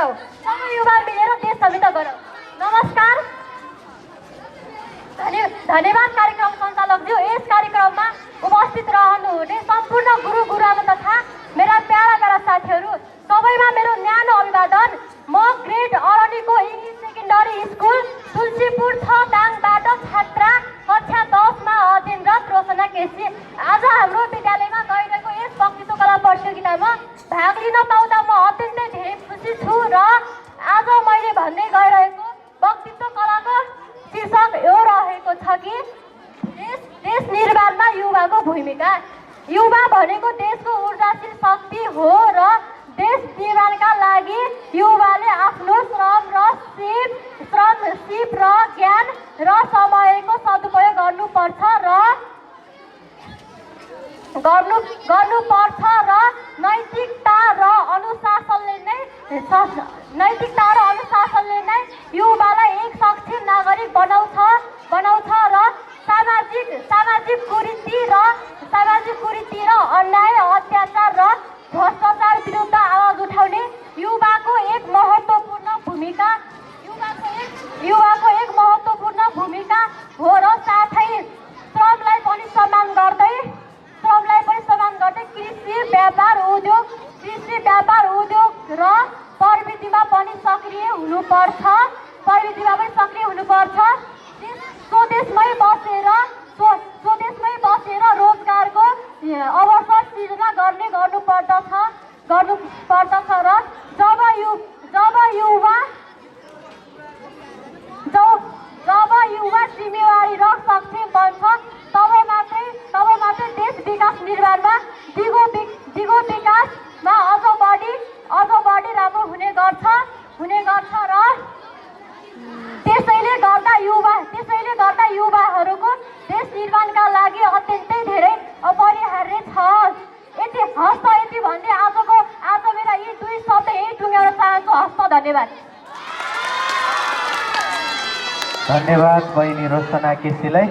गरौँ, सबै युवा मिलेर देश समृद्ध गरौँ। नमस्कार, धन्यवाद कार्यक्रम सञ्चालकज्यू। यस कार्यक्रममा उपस्थित रहनुहुने सम्पूर्ण गुरु गुरुआमा तथा मेरा प्यारा साथीहरू सबैमा मेरो न्यानो अभिवादन। म grade Arniko English secondary school Tulsipur 6 दाङबाट छात्रा कक्षा 10 मा अध्ययनरत रोशना केसी आज हाम्रो विद्यालयमा गइरहेको यस वक्तृत्व कला प्रतियोगितामा भाग लिन पाउँदा म अत्यन्तै धेरै खुसी छु र आज मैले भन्दै गइरहेको वक्तृत्व कलाको शीर्षक यो रहेको छ कि देश निर्माणमा युवाको भूमिका। युवा भनेको देशको ऊर्जाशील शक्ति हो र देश निर्माणका लागि युवाले आफ्नो श्रम सिप र ज्ञान र समयको सदुपयोग गर्नुपर्छ र नैतिकता र अनुशासनले नै युवालाई एक सक्षम नागरिक बनाउँछ र सामाजिक कुरीति र अन्याय अत्याचार र भ्रष्टाचार विरुद्ध आवाज उठाउने युवाको एक महत्त्वपूर्ण भूमिका हो र साथै श्रमलाई पनि सम्मान गर्दै कृषि व्यापार उद्योग र प्रविधिमा पनि सक्रिय हुनुपर्छ। स्वदेशमै बसेर रोजगारको अवसर सिर्जना गर्नुपर्दछ र जब युवा जिम्मेवारी र सक्षम बन्छ तब मात्रै देश विकास निर्माणमा दिगो विकासमा अझ बढी राम्रो हुने गर्छ र त्यसैले गर्दा युवाहरूको देश निर्माणका लागि अत्यन्तै धेरै अपरिहार्य छ। यति भन्दै आज मेरा यी दुई शब्द यही टुङ्ग्याउन चाहन्छु। हस्त, धन्यवाद। धन्यवाद बहिनी रोशना केसीलाई।